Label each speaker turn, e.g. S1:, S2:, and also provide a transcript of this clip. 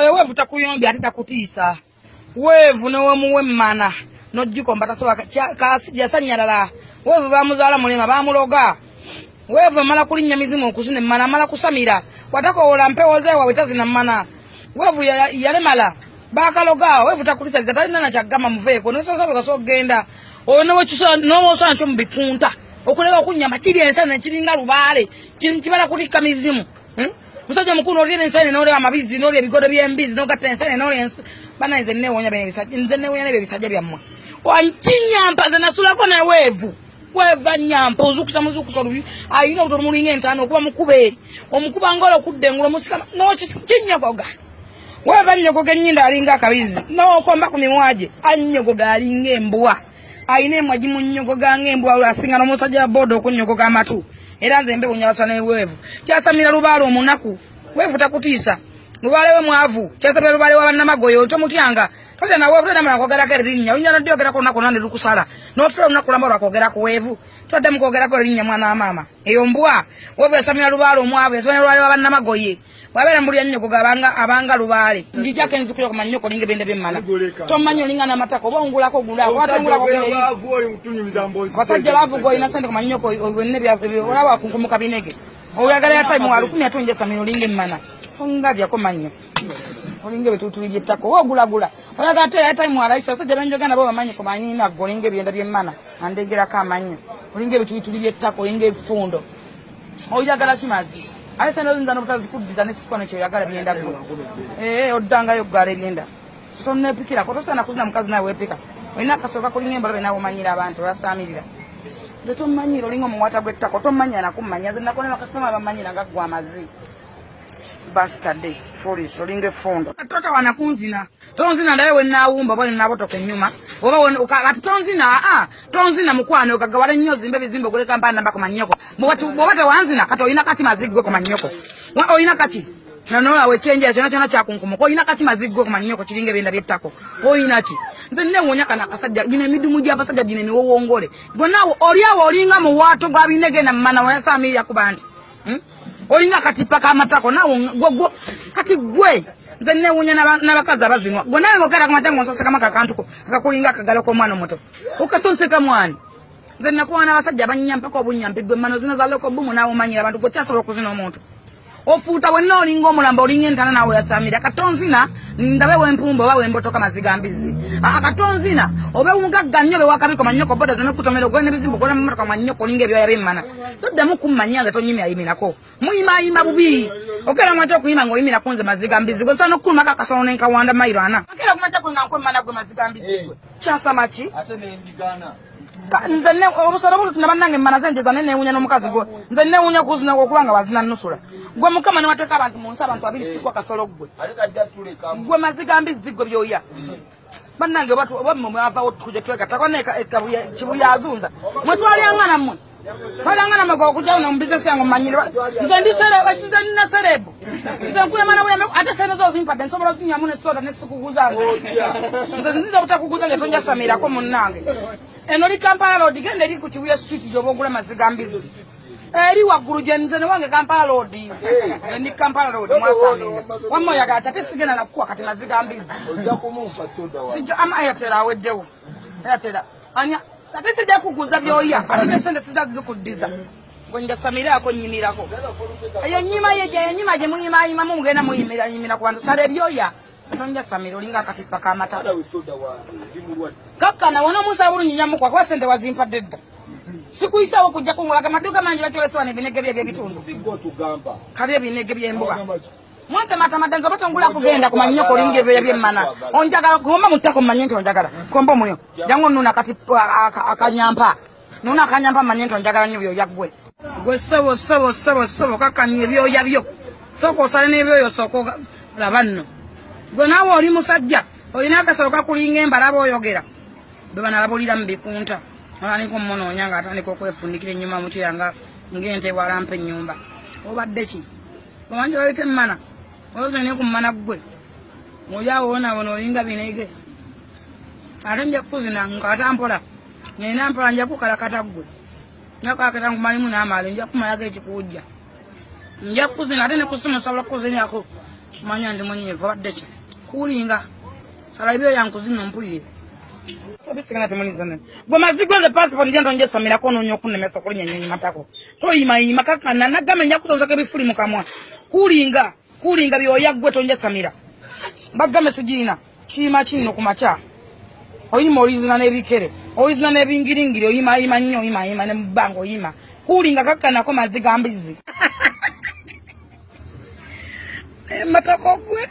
S1: Oyo weevu takuyombya ate takutiisa. Weevu newemuwa emmana n'ogikomba tasobola yasanyalala. Weevu bamuzaala mulema bamuloga. Weevu amala kulinnya mizimu okuzina emmana, amala kusamira. Watakowola mpewo zeewaabwe tazina mmana. Weevu yalemala bakaloga. Weevu takutiisa talina na kyagamba muveeko. Nosobola okugenda. Oyo n'owosana kyo mu bikunta. Okuleka okunyama kiri ensana kiringa lubaale. Kibala kutikka mizimu. Musajja mukulu n'olya ensene n'olya amabizzi n'olya ebigodo by'embizzi n'ogatta ensene n'olya bana nze neewuunya bino ebisajja, nze neewuunya n'ebyo ebisajja byammwe. Wankinyampa nze nasulako ne weevu. Weeva nnyampa ozuukusa muzuukusa olubi alina obutono mulinga entaana okuba mukube omukuba ng'ola okudda engulu omusika n'okinnyogoga. Weeva nnyogoga ennyindo alinga akabizzi n'okomba ku mimwa gye annyogoga alinga embwa. Alina emwa gimunnyogoga ng'embwa asinga n'omusajja wa booda okunnyogoga amatu. Era nze mbewuunya basana weevu. Kyasamira lubaale omunaku. Weevu takutiisa. Lubaale we mwavu. Kyasamira lubaale wa bannamagoye otomutyanga. Totya na weevu toddamu nakwogerako erinnya. Olunya n'odyogerako olunaku lwonna ne lukusala. N'otuula olunaku lwamba lwakwogerako weevu. Toddamu kwogerako erinnya mwana wa maama. Eyo mbwa. Weevu yasamira lubaale omwavu. Yasamira lubaale wa bannamagoye. Bw'abeera mu lya nnyogoga abanga lubaale. Njijjako enzikuyo ku mannyoko olinga ebyenda by'emmana. Tomanyi olinga n'amatako oba ongulako ogula. Oba tongulako eri. Abasajja baavu gwe olina ssente ku mannyoko byonna olaba akunkumuka binege. Oyagala ya time wa 10 ate onjasamira olinga emmana. Ongabyako mannyo. Olinga ebituutuli by'ettaka oba ogulagula. Oyagala ate ya time wa layisi abasajja benjoga nabo bamanyi ku manyi naggo olinga ebyenda by'emmana. Andegerako amannyo. Olinga ebituutuli by'ettaka olinga ebifundo. Oyagala kimazi. Ate sente oyinza n'obutazikuddiza ne sikuwa nekyoyagala byenda ggwe. Oddangayo okugala ebyenda. Tonneepikirako tosaana kuzina mukazi nawe weepika. Olina akasolo kakulinga embalabe naawe omanyira abantu olwasaamirira. Nze tommanyira olinga omuwaata gw'ettaka tommanyira nakummanya nze nakona bakasitoma bamanyira nga ggwe amazzi. Bastard foolish olinga effundo. Totawaana kunzina. Tonzina ndabe we nnaawumba oba naabotoka ennyuma. Oba kati tonzina tonzina mukwano ogagawala nnyo ozimbe ebizimbe ogule kampani namba ku mannyoko. Bw'oba tewanzina kati olina kati mazzi ggwe ku mannyoko. Olina kati nanola wekyenjera kyonna kyonna kyakunkumuka olina kati mazzi ggwe ku mannyoko kiringa ebyenda by'ettako. Olina ki? Nze neewuunya kano akasajja gino emidumu gy'abasajja gino emiwowongole. Gwe naawe oli awo olinga muwaato gwa binege na mmana wayasaamirira ku bantu. Olinga akatipa k'amatako naawe kati ggwe nze neewuunya n'abakazi abazinwa. Gwe naawe ng'ogenda ku makya ng'onsonsekamu akakantu ko akakulinga akagalo k'omwana omuto. Okasonseka mwani. Nze nakuwa n'abasajja abannyampako obunyampi gwe mmano zino za loko bumu naawe omanyira abantu gwe okyasobola okuzina omuntu. Ofuuta wenna olinga omulamba olinga entaana naawe oyasamira. Katonzina ndabe wempumba oba wembotoka mazzi ga mbizzi. Katonzina obe mugagga nnyo be wakabiko mannyoko boda zonna okutomera ogole n'ebizimbe ogole n'emmotoka mannyoko olinga ebyoya by'emmana. Toddamu kummanya nze tonyimayimirako. Muyimayima bubi. Okeera ku makya okuyima ng'oyimira ku nze mazzi ga mbizzi. Gwe nsobola n'okukulumako akasolo ne nkawanda mayiro 4. Okeera ku makya nga nkwemmana gwe mazzi ga mbizzi gwe. Kyasama ki?
S2: Ate ne ndigana.
S1: Nze obusolo bututunda bannange emmana ze njeza ne neewuunya n'omukazi gwe. Nze neewuunya kuzina okubanga wazina nnusula. Gwe mukama ne wateeka abantu mu nsi abantu babiri sikwa kasolo ggwe. Gwe mazzi ga mbizzi gwe byoya. Bannange oba mmwe mwavaawo tujja twegattako ne Kibuye azunza. Mwe twalyangana mmwe. Twalyangana mmwe okujja wano mu bizinesi yange mmanyire. Nze ndi nze nina serebu. Nze nkuyamana buyambe ate sente zo zimpadde nsobola ozinywamu ne soda ne sikuguza. Nze nzinza obutakuguza nge tonjasamirako munnange. Eno li Kampala Road genda eri ku Kibuye Street gy'oba ogula mazzi ga mbizzi. Eri waggulu gye nze ne wange Kampala Road. Ndi Kampala Road mwasamira. Wamma oyagala ate sigenda nakukuwa kati mazzi ga mbizzi.
S2: Ojja kumumpa soda wa.
S1: Sijja ama Airtel aweddewo. Airtel. Ani ate sijja kuguza byoya. Ate ne sente sijja zikuddiza. Gwe njasamirako nnyimirako. Eyo nnyima ye gye nnyima gye muyimayimamu mugenda muyimira nnyimira ku bantu. Sala ebyoya. Tonjasamira olinga akatipa k'amata. Kakkana wano omusaba bulungi nnyamukuwa kuba sente wazimpadde dda. Sikuyisaawo kujja kungulako amaduuka mangi bakyolesa wano ebinege bye eby'ebitundu. Kali ebinege by'embuga. Mwantematemadde nze oba tongula kugenda ku mannyoko olinga ebyoya by'emmana. Onjagala komba mu ttaka omanye nti onjagala. Komba omuliro. Jangu onnuna kati akanyampa. Nuna akanyampa mmanye nti onjagala nnyo byoya ggwe. Gwe ssebo ssebo ssebo ssebo kakkanya ebyoya byo. Sooka osale n'ebyoya osooka laba nno. Gwe naawe oli musajja olina akasolo kakulinga embalaba oyogera. Bwe bano ababulira mu bikunta. Atandika omunoonya ng'atandika okwefundikira ennyuma mukira nga ng'ente bw'alampa ennyumba. Obadde ki? Omanyi bayita emmana. Ozo ne ku mmana ggwe. Oli awo wonaawona olinga binege. Ate nja kukuzina nkata mpola. Nina mpola nja kukalakata ggwe. Nja kukalakata nkumalimu n'amaalo nja kumalako ekikuwujja. Nja kukuzina ate ne ku ssimu nsobola okukuzinirako. Manya ndi munyiivu obadde ki? Kuulinga. Sala ebyo yankuzina ompulire. Bisigana temuliza nene. Gwe mazigo nze passport nja ntonjesamirako onoonya okunnemesa okulinnya ennyonyi matako. Toyimayima kakana nagamba nja kutonzako ebifuli mu kamwa. Kuulinga, kuulinga byoya ggwe tonjesamira. Bagambe sigiina, kiima kinno ku makya. Oyima olizina n'ebikere, olizina n'ebingiringiri, oyimayima nnyo, oyimayima ne mu bbanga oyima. Kuulinga kakkanako mazzi ga mbizzi. Matako gwe.